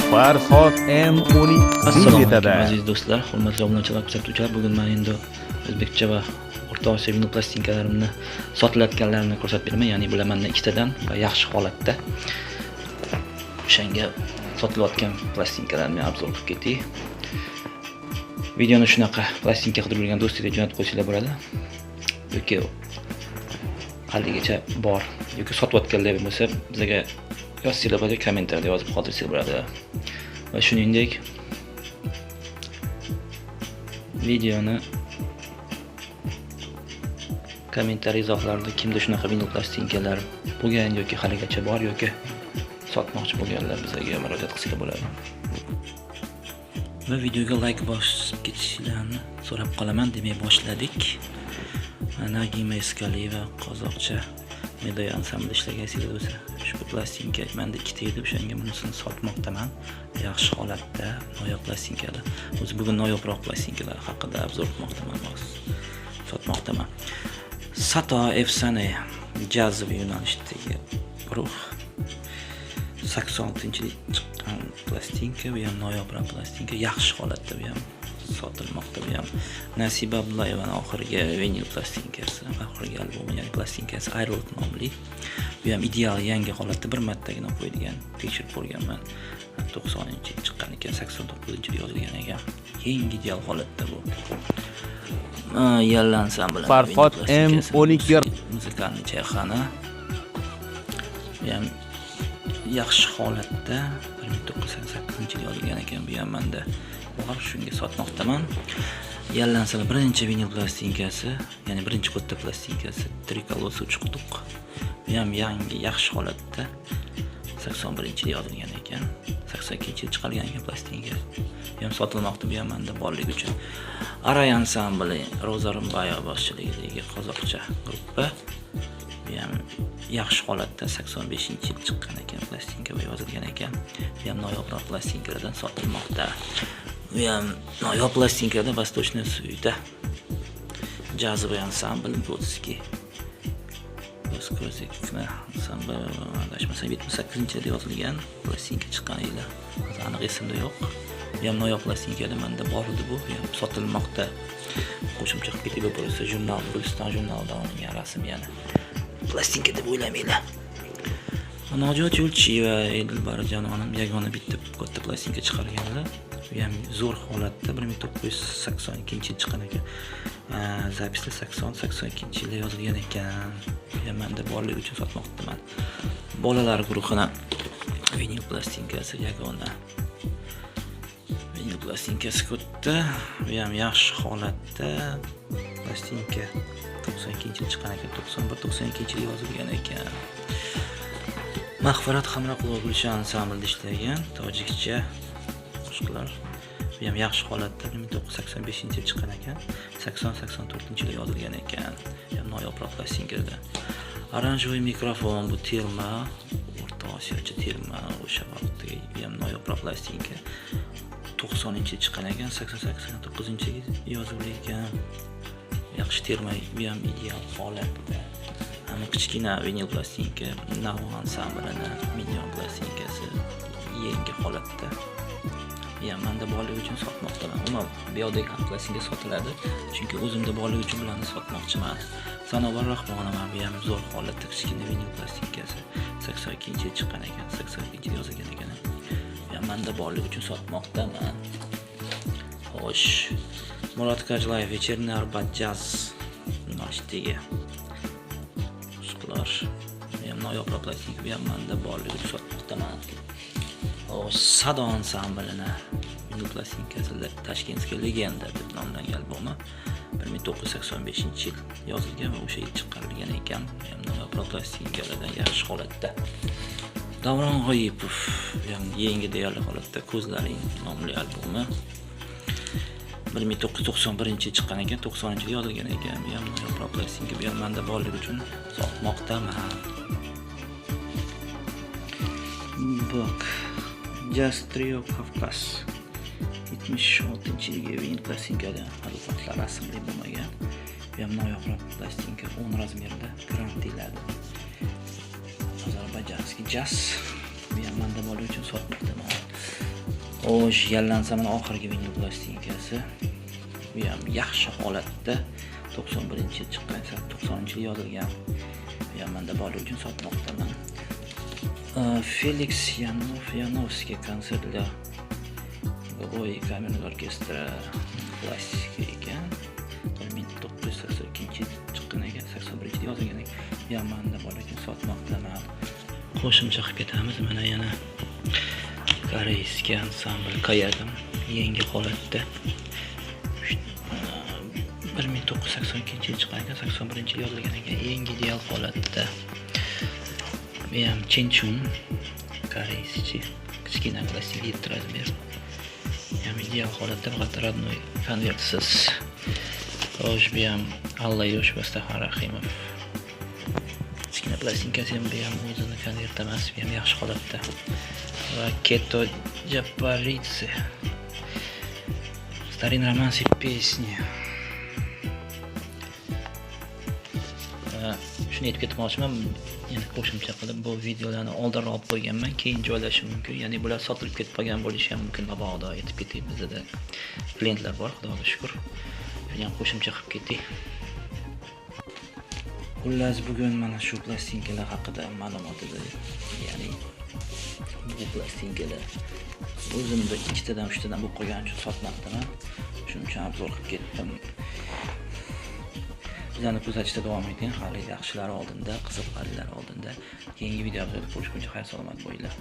Farhod M12 Assalomu alaykum yetadi. aziz do'stlar, hurmatli obunachilar, kuzatuvchilar. Bugun men endi o'zbekcha va O'rta Osiyo vinil plastinkalarimni sotilayotganlarini ko'rsatib beraman. Ya'ni bular menda ikkitadan va yaxshi holatda. O'shanga sotilayotgan plastinkalarni обзор qilib ketay. Videoni shunaqa plastinka qidirib yurgan do'stlarga jo'natib qo'ysanglar bo'ladi. Yoki haligacha bor yoki sotayotganlar bo'lsa, bizga yozsanglar bo'ladi, kommentariyada yozib qoldirsanglar bo'ladi. Va shuningdek videoni kommentariy izohlarida kimda shunaqa vinil plastinkalar bo'lgan yoki haligacha bor yoki sotmoqchi bo'lganlar bizga murojaat qilsa bo'ladi. Va videoga like bosib ketishinglarni so'rab qolaman. Demak, boshladik. Nagima Eskaliyeva, qozoqcha Medoy ansamblda ishlagan esingizda bo'lsa, ushbu plastinka menda ikkita edi, o'shanga bunisini sotmoqdaman. Yaxshi holatda, noyob plastinkalar. O'zi bugun noyobroq plastinkalar haqida обзор qilmoqdaman, sotmoqdaman. Sato Efsane jazz yo'nalishdagi guruh, 86-yil chiqqan plastinka, bu ham noyobroq plastinka, yaxshi holatda, bu ham sotilmoqda. Bu ham Nasiba Abdullayevani oxirgi vinil plastinkasi, oxirgi albomi, ya'ni plastinkasi Ayriliq nomli. Bu ham ideal yangi holatda, bir martagina qo'yilgan, tekshirib ko'rganman. 90-yil chiqqan ekan, 89-yil yozilgan ekan. Yangi ideal holatda bu. Yalla ansambli Farhod M12. Музыкальный chayxona. Bu ham yaxshi holatda, 1988 yil yozilgan ekan. Bu ham menda bor, shunga sotmoqdaman. Yalla ansambli birinchi vinil plastinkasi, ya'ni birinchi katta plastinkasi Три колодца, Uch quduq. Bu ham yangi, yaxshi holatda, 81 yil yozilgan ekan, 82 yil chiqargan ekan plastinka. Bu ham sotilmoqda, bu ham menda borligi uchun. Aray ansambli, Roza Rumbayeva boshchiligidagi qozoqcha gruppa. Bu ham yaxshi holatda, 85 yil chiqqan ekan plastinka va yozilgan ekan. Bu ham noyobroq plastinkalardan sotilmoqda. Bu ham noyob plastinkada, Восточная сюита. Джазовый ансамбль Готский. Ansambl, adashmasam, 78 yilda yozilgan plastinka, chiqqan yili. Hozir aniq esimda yo'q. Bu ham noyob plastinkada, menda bor edi bu. Bu ham sotilmoqda. Qo'shimcha qilib ketib bo'lsa, jurnal, Guliston jurnalidan olingan rasm yana. Plastinka deb o'ylamanglar. Najot Yo'lchiyeva, Edilbar janonim yagona bitta katta plastinka chiqarganlar. Bu ham zo'r holatda, 1982 yil chiqqan ekan. Запись da 80 82 yilda yozilgan ekan. Bu ham menda borligi uchun sotmoqdaman. Bolalar guruhini vinil plastinkasi, yagona vinil plastinkasi katta. Bu ham yaxshi holatda plastinka, 92 yil chiqqan ekan, 91 92 yil yozilgan ekan. Mag'firat Hamroqulova Gulshan ansamblida ishlagan tojikcha qo'shiqlar. Bu ham yaxshi holatda, 1985 yil chiqqan ekan, 80 84 yil yozilgan ekan. Bu ham noyobroq plastinkada. Оранжевый микрофон, bu terma, O'rta Osiyocha terma, o'sha vaqtdagi. Bu ham noyobroq plastinka. 90 yil chiqqan ekan, 80 89 yil yozilgan ekan. Yaxshi terma, bu ham ideal holatda. Ama kichkina vinil plastinka, Navo ansamblini million plastinkasi, yangi holatda. Bu ham menda borligi uchun sotmoqdaman. Umuman, bu yoqdagi ham plastinka sotiladi, chunki o'zimda borligi uchun bularni sotmoqchiman. Sanobar Rahmonova, bu ham zo'r holatda, kichkina vinil plastinkasi, 82 yil chiqqan ekan, 82 yil yozilgan ekan. Bu ham menda borligi uchun sotmoqdaman. Xo'sh, Murod Kajlayev, Вечерний Арбат, jazz yo'nalishdagi qo'shiqlar. Bu ham noyobroq plastinka, bu ham menda borligi uchun sotmoqdaman. Xo'sh, Sado ansamblini vinil plastinkasi, Ташкентская легенда deb nomlangan albomi 1985 yil yozilgan va o'sha yil chiqarilgan ekan. Bu ham noyobroq plastinkalardan, yaxshi holatda. Davron G'oyipov, bu ham yangi deyarli holatda, Ko'zlaring nomli albomi 1991 yil chiqqan ekan, 90 yil yozilgan ekan. Bu ham noyobroq plastinka, bu ham menda borligi uchun sotmoqdaman. Bak, Jazz Trio Kavkaz, 76 yilgi vinil plastinkada, hali vaqtlar rasmli bo'lmagan. Bu ham noyobroq plastinka, 10 размер da, grant deyiladi. Азербайджанский jazz. Bu ham menda borligi uchun sotmoqdaman. Xo'sh, yallansa mana oxirgi vinil plastinkasi. Bu ham yaxshi holatda 91-yil chiqqan, 90-yil yozilgan. Bu ham menda borligi uchun sotmoqdaman. Felix Yanovskiy konsertlar Goboy камерный orkestri klassika ekan. 1982-yil chiqqan ekan, 81-yil yozilgan ekan. Bu ham menda borligi uchun sotmoqdaman. Qo'shimcha qilib ketamiz. Mana yana koreyskiy ansambl Kayagim yangi holatda. 1982-yil chiqqan ekan, 81-yil yozilgan ekan, yangi ideal holatda. Bu ham Chinchun koreyschi, kichkina plastik 7 razmer. Bu ham ideal holatda, faqat родной konvertsiz. Xo'sh, bu ham Alla Yosh va Stefan Rahimov. Kichkina plastinkasi ham, bu ham o'zini konverti emas, bu ham yaxshi holatda. Va Keto Japaridze. Старинные романсы, песни. Shuni aytib ketmoqchiman, yana qo'shimcha qilib, bu videolarni oldinroq olib qo'yganman, keyin joylashim mumkin. Ya'ni bular sotilib ketib qolgan bo'lishi ham mumkin, mabodo aytib ketay, bizda klientlar bor, Xudoga shukr. Shuni ham qo'shimcha qilib ketdik. Xullas, bugun mana shu plastinkalar haqida ma'lumot edi. Ya'ni bu plastinkalar o'zimda ikkitadan, uchtadan bo'lib qolgani uchun sotmoqdaman. Shuning uchun obzor qilib ketdim. Bizani kuzatishda davom eting. Hali yaxshilari oldinda, qiziqarlilari oldinda. Keyingi videolarda ko'rishguncha xayr salomat bo'linglar.